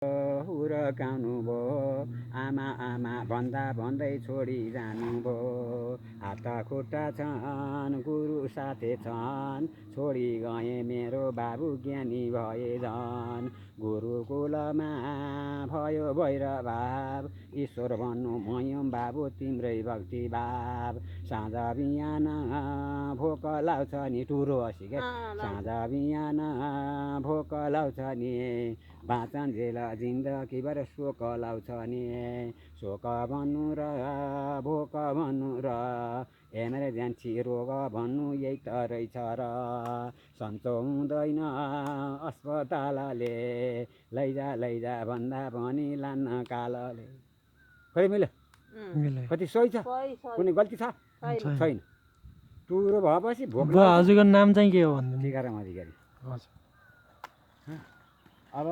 हुर्काउनु भयो आमा आमा भन्दा भन्दै छोडी जानुभयो हात खुट्टा छन् गुरु साथै छन् छोडी गए मेरो बाबु ज्ञानी भए झन् गुरुकुलमा भयो भैरभाव ईश्वर भन्नु भयौँ बाबु तिम्रै भक्ति भाव साँझ बिहान भोक लाउँछ नि टुरो हसी क्या साँझ बिहान भोक लाउँछ नि बाँचन्जेल जिन्दगीभर शोक लाउँछ नि शोक भन्नु र भोक भन्नु र इमर्जेन्सी रोग भन्नु यही त रहेछ र सन्चो हुँदैन अस्पतालले लैजा भन्दा पनि लान्न कालले खै मैले कति सही छ कुनै गल्ती छ छैन टुरो भएपछि भोक हजुरको नाम चाहिँ के हो भन्नु टिकाराम अधिकारी अब